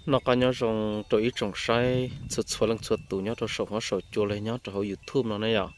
Noj qab nyob zoo rau ib tsoom saib txhua txhua leej txhua tus nyob rau saum huab saum cua los nyob rau hauv YouTube no ne yom.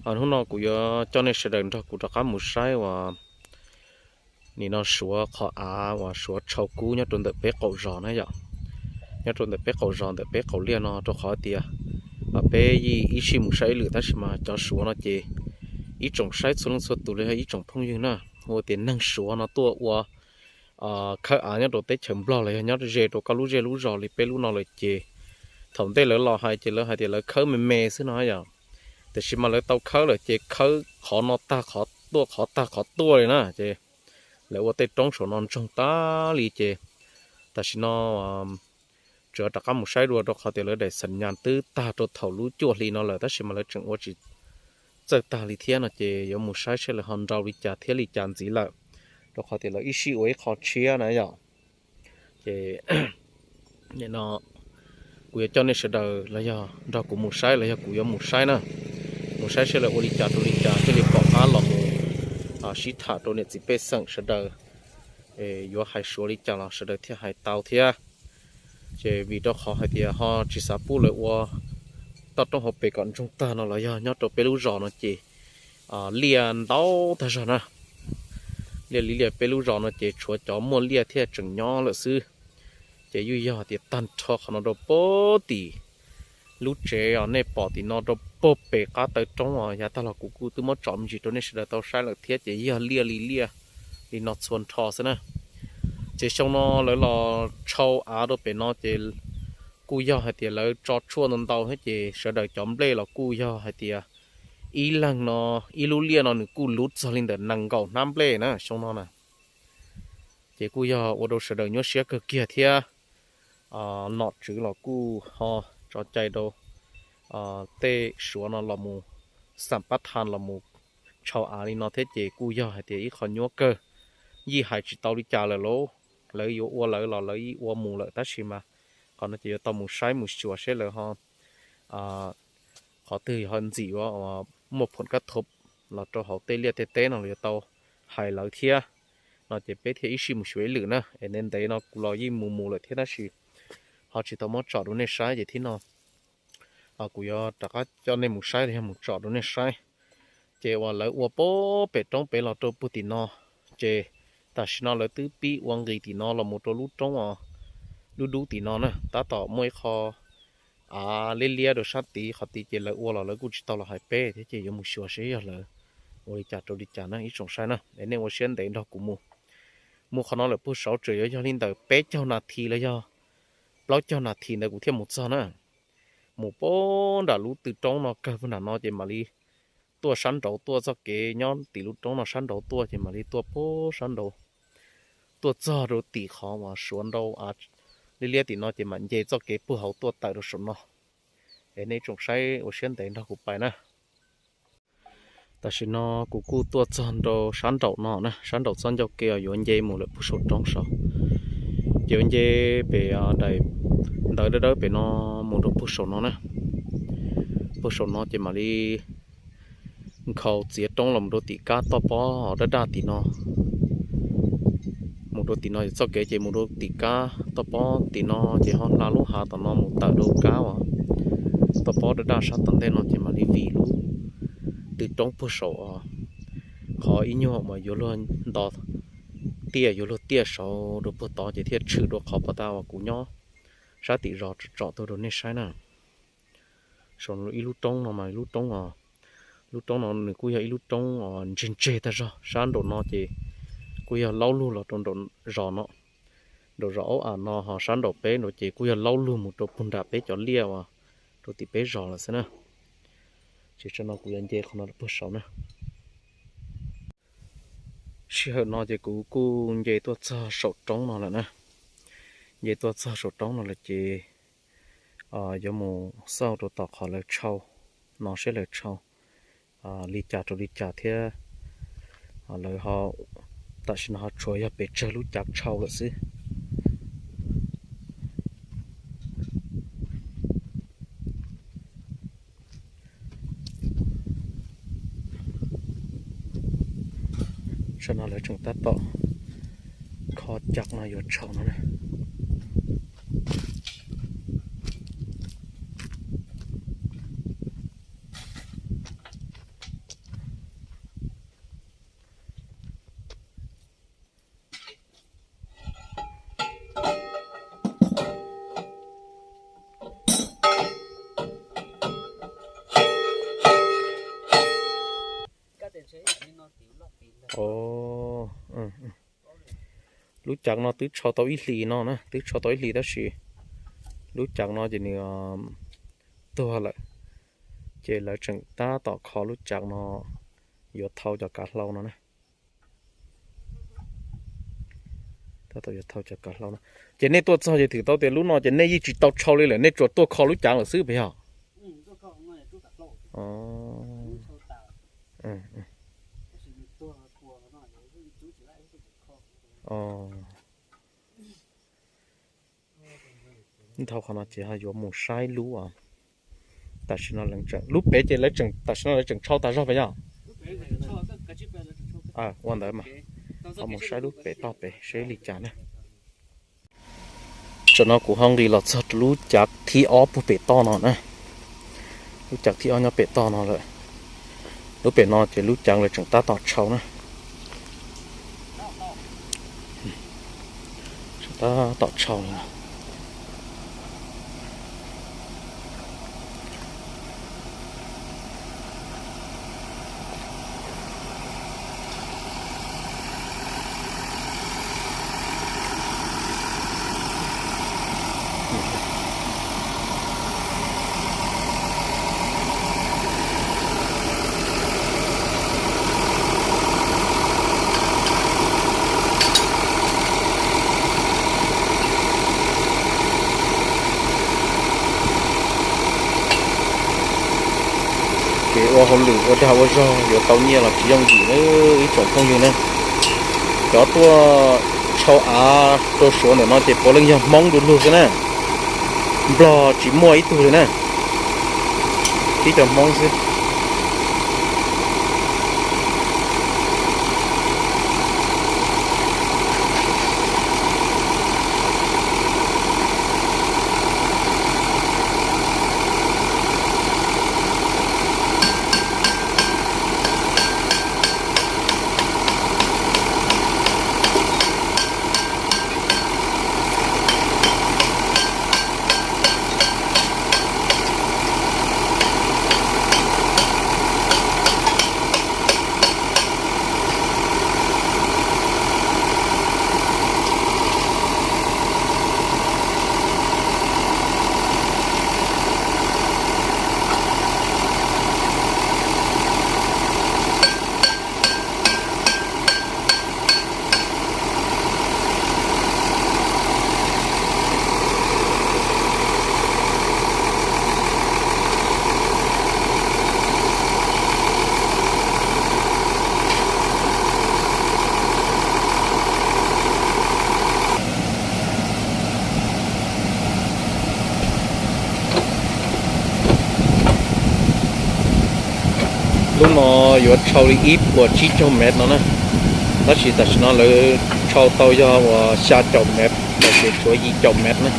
Hnub no kuv yuav coj nej sawv daws nrog kuv rov qab mus saib uas nim no Suav qhov av uas Suav tshau kub nyob rau ntawm peb qaum zos na yom. Nyob rau ntawm peb qaum zos ntawm peb qaum liaj no rau qhov tias peb yeej ib sij mus saib ib lwm tab sis mas cov Suav no ces ib tsoom saib txhua leej txhua tus los yog ib tsoom phooj ywg na, hu tias neeg Suav no tuaj ua khawb av nyob rau teb chaws Nplog los yog nyob ze rau koj lub zej lub zos li peb lub no lawm ces thaum ntej lawv los hais ces lawv hais tias lawv khawb me me xwb no yom. Tiam sis mas lawv tau khawb lawm ces khawb qhov no tag qhov tuaj qhov tag qhov tuaj li na ces lawv ua tej roob saum no ntsoog tag li ces tam sim no tsuas rov qab mus saib dua rau qhov tias lawv daim xas nyas twb tag rau thaum lub cuaj hli no lawm tab sis mas lawv tseem ua tsis txawj tag li thiab no ces yuav mus saib seb lawv ho nrau li cas thiab li cas ntxiv lawm, rau qhov tias lawv ib sij ua ib qho tshiab na yom. Ces no kuv yuav coj nej sawv daws los yog nrog kuv mus saib los yog kuv yuav mus saib na, mus saib seb lawv ua li cas rau li cas thiaj li pom qab los mus sib tham rau niam txiv pej xeem sawv daws, yuav hais Suav li cas los sawv daws thiaj hais tau thiab. Ces vim rau qhov hais tias ho tsis xav pub lawv ua toj roob hauv pes kom ntsoog tag no los yog nyob rau peb lub zos no ces liaj ntau tag zog na. Liaj li liaj peb lub zos no ces tshuav cov muaj liaj thiaj tseem nyob lawm xwb. Ces yuj yog tias tag nrho qhov no rau puag tim lub tsev os, nej pom tim no rau puag pem qab taw roob os, yav tag los kuv kuj twb muab tsom me ntsis rau nej sawv daws tau saib lawm thiab ces yog liaj li liaj li no txhua nrho xwb na. Ces xyoo no lawv los tshau av rau pem no ces kuj yog hais tias lawv tso tshuaj ntau ntau thiab ces sawv daws cov nplej los kuj yog hais tias ib leeg no, ib lub liaj no nws kuj luv txog li ntawm nees nkaum hnab nplej na xyoo no na. Ces kuj yog ua rau sawv daws nyuaj siab kawg kiag thiab. Nom tswv los kuj ho tso cai rau tej Suav no los mus xam pab tha los mus tshau av li no thiab ces kuj yog hais tias ib qho nyuab kawg, yeej hais tsis tau li cas lawm lauj. Lawv yuav ua lawv los lawv yeej ua mus lawm tab sis mas qhov no ces yuav tau mus saib mus xyuas seb lawv ho qhov twg ho ntxim yuav muaj phom kab thov los rau hauv tej liaj tej teb no los yuav tau hais lawv thiab. No ces peb thiaj ib sij mus xyuas ib lwm na, es ntev ntev no kuv los yeej mus mus lawm thiab tab sis ho tsis tau muab tsom rau nej saib ces thib no kuv yuav rov qab coj nej mus saib los yog mus tsom rau nej saib. Ces uas lawv ua puag pem roob pem los rau puag tim no, ces tam sim no lawv twb pib ua nqis tim no los mus rau lub roob os, dub dub tim no na, tab tom muaj ib qho av liab liab rau sab tid, qhov tid ces lawv ua los lawv kuj tsis tau los hais peb thiab ces yuav mus xyuas seb yog lawv ua li cas rau li cas na ib tsoom saib na, es nej ua siab ntev nrog kuv mus. Mus qhov no lawm puag saud tseem yuav yog li ntawm peb caug nas this los yog plaub caug nas this ntawd kuv thiaj mus txog na. Mus puag nram lub tw roob no kawg puag nram no ces mam li tuaj sab nraud tuaj txoj kev nyob tim lub roob no sab nraud tuaj ces mam li tuaj puag sab nraud tuaj txog rau tim qhov uas Suav nrau av liab liab tim no ces mam nce txoj kev puag hauv tuaj tawm rau saum no. Es nej tsoom saib ua siab ntev nrog kuv pais na. Tam sim no kuv kuj tuaj txog rau sab nraum no na, sab nraum txoj ncauj kev uas yuav nce mus lawm puag saum roob saud. Ces yuav nce pem daim ntawv dawb dawb pem no mus rau puag saum no na. Puag saum no ces mam li nkhaus txiav roob los mus rau tim kab toj pob daj daj tim no. Mus rau tim no txoj kev ces mus rau tim kab toj pob tim no ces ho hla lub hav tom no mus tawm rau kab uas toj pob daj daj sab tom ntej no ces mam li vim lub tw roob puag saum os, qhov ib nyuag uas yuav luag nto tiaj yuav luag tiaj saud rau puag tod ces thiaj tshwm rau qhov pas tas uas kuv nyob sab tim zos tsom tuaj rau nej saib na. Saum ib lub roob no mas lub roob os, lub roob no nws kuj yog ib lub roob os ntseg ntseg tag zog. Sab nraum no ces kuj yog laub lug los rau nraum zos no, nraum zos aub am no ho sab nraum peb nraud ces kuj yog laub lug mus rau puag nram peb cov liaj uas rau tim peb zos lawm xwb na. Ces tsam no kuv yuav nce qhov no puag saud na. Sij hawm no ces kuv kuj nce tuaj txog saum roob no lawm na. Nce tuaj txog saum roob no lawm ces yuav mus xauj rau tom qhov lawv tshau no seb lawv tshau li cas rau li cas thiab. Lawv ho, tam sim no ho tshuav yog pes tsawg lub cav tshau lawm xwb. Tam no lawv tseem tab tom kho cav no yuav tshau no na. Lub cav no twb tshau tau ib hlis no na, twb tshau tau ib hlis tab sis lub cav no ces nws tuag lawm, ces lawv tseem tab tom kho lub cav no yuav thau cov kav hlau no na. Tab tom yuav thau cov kav hlau no. Ces nej tuaj txog ces twb tau tias lub no ces nej yeej tsis tau tshau li lawm, nej tsuas tuaj kho lub cav lawm xwb puas yog? Dhau qhov no ces ho yuav mus saib lub, tam sim no lub pem ces tam sim no lawv tseem tshau tas zog puas yog? Ua ntawd mas ho mus saib lub pem toj pem seb li cas na. Tam no kuv ho nqis los txog lub cav thib ob puag pem toj no na. Lub cav thib ob nyob pem toj no lawm. Lub pem no ces lub cav lawv tseem tab tom tshau na. Tseem tab tom tshau li no. Kev ua hauj lwm ua dag ua zog yuav tau nyiaj los tsis yooj yim na ib tsoom phooj ywg na. Cov tuaj tshau av rau Suav ntawm no ces puav leej yog Hmoob du lug xwb na. Nplog tsis muaj ib tug li na, tib cov Hmoob xwb. Lub no yuav tshau li ib puas tsib caug mev no na, tab sis tam sim no lawv tshau tau yog uas xya caum mev, ces tshuav yim caum mev na.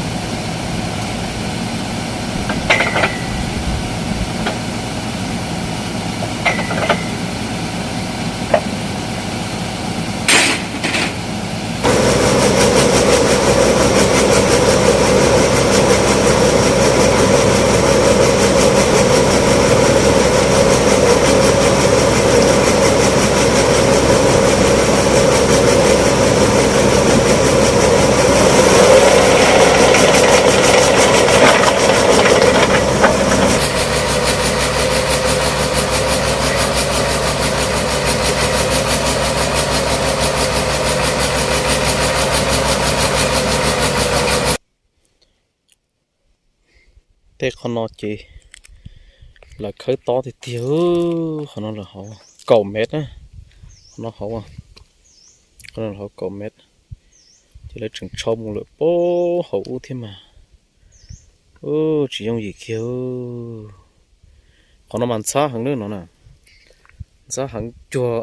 Tej qhov no ces lawv khawb tob tiag tiag, qhov no lawv hauv kaum mev na, qhov no hauv, qhov no hauv kaum mev, ces lawv tseem tshau mus lawm puag hauv ub thiab mas, tsis yooj yim kiag. Qhov no mas ntxhab heev na no na, ntxhab heev cuag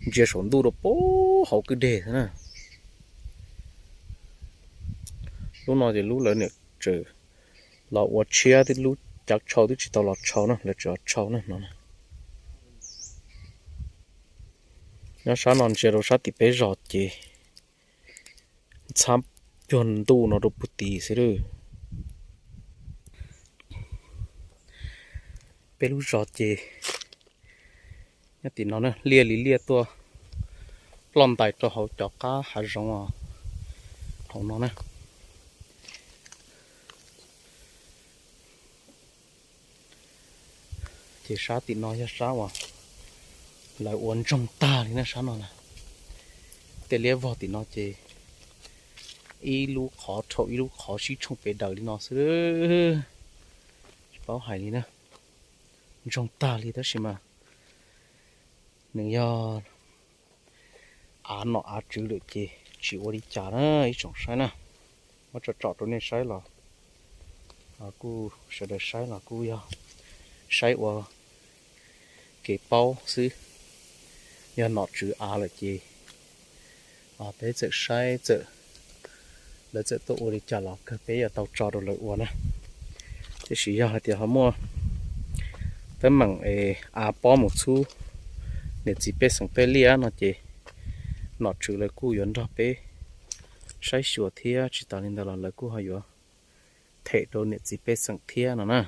ntsia saum ntuj rau puag hauv kwj deg xwb na. Lub no ces lub lawv niam tseem los ua tshiab, lub cav tshau twb tsis tau los tshau na, lawv tseem los tshau na no. Nyob sab no ntsia rau sab tim peb zos ces ntxhab cuag ntuj no rau puag tid xwb lawm. Peb lub zos ces nyob tim no na, liaj li liaj tuaj Loj ntais rau hauv cov qab hav zoov hauv no na. Ces sab tim no yog sab uas lawv ua ntsoog tag li na, sab no na. Tej liab vog tim no ces ib lub qhov rhaum ib lub qhov sib tshooj pes daws li no xwb, tsis paub hais li na. Ntsoog tag li tab sis mas nws yog av nom av tswv lawm ces tsis ua li cas na ib tsoom saib na. Muab tsom tsom rau nej saib los kuj, sawv daws saib los kuj yog saib ua kev paub xwb. Yog nom tswv av lawm ces peb txawm saib txawm lawv txawm tuaj ua li cas los kawg peb yuav tau tso rau lawv ua na. Tiam sis yog hais tias ho muaj teeb meem es av pob mus txhub niam txiv pej xeem tej liaj no ces nom tswv lawv kuj yuav nrog peb saib xyuas thiab tsis tas li ntawd los lawv kuj ho yuav them rau niam txiv pej xeem thiab no na.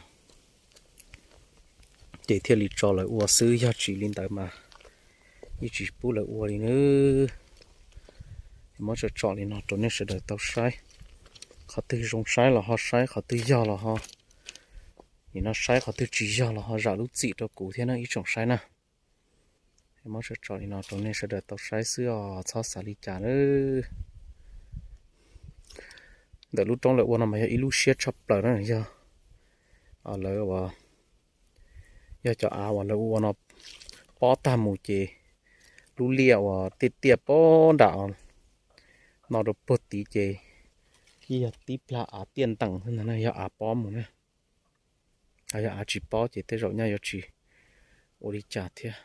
Ces thiaj li tso lawv ua xwb, yog tsis li ntawd mas yeej tsis pub lawv ua li nawb. Muab tsom tsom li no rau nej sawv daws tau saib, qhov twg zoo saib los ho saib, qhov twg yog los ho, nim no saib qhov twg tsis yog los ho zam lub txim rau kuv thiab na ib tsoom saib na. Muab tsom tsom li no rau nej sawv daws tau saib xwb os, txhob xav li cas nawb. Ntawm lub roob lawv ua no mas yog ib lub siab tshaj plaws na, yog lawv ua, yog cov av uas lawv ua no pob tag mus ces lub liaj uas tiaj tiaj pob nram no rau puag tid ces yeej yog tib plag av tiaj ntees ntag na, yog av pob mus na. Yog av tsis pob ces tej zaum nyaj yuav tsis ua li cas thiab.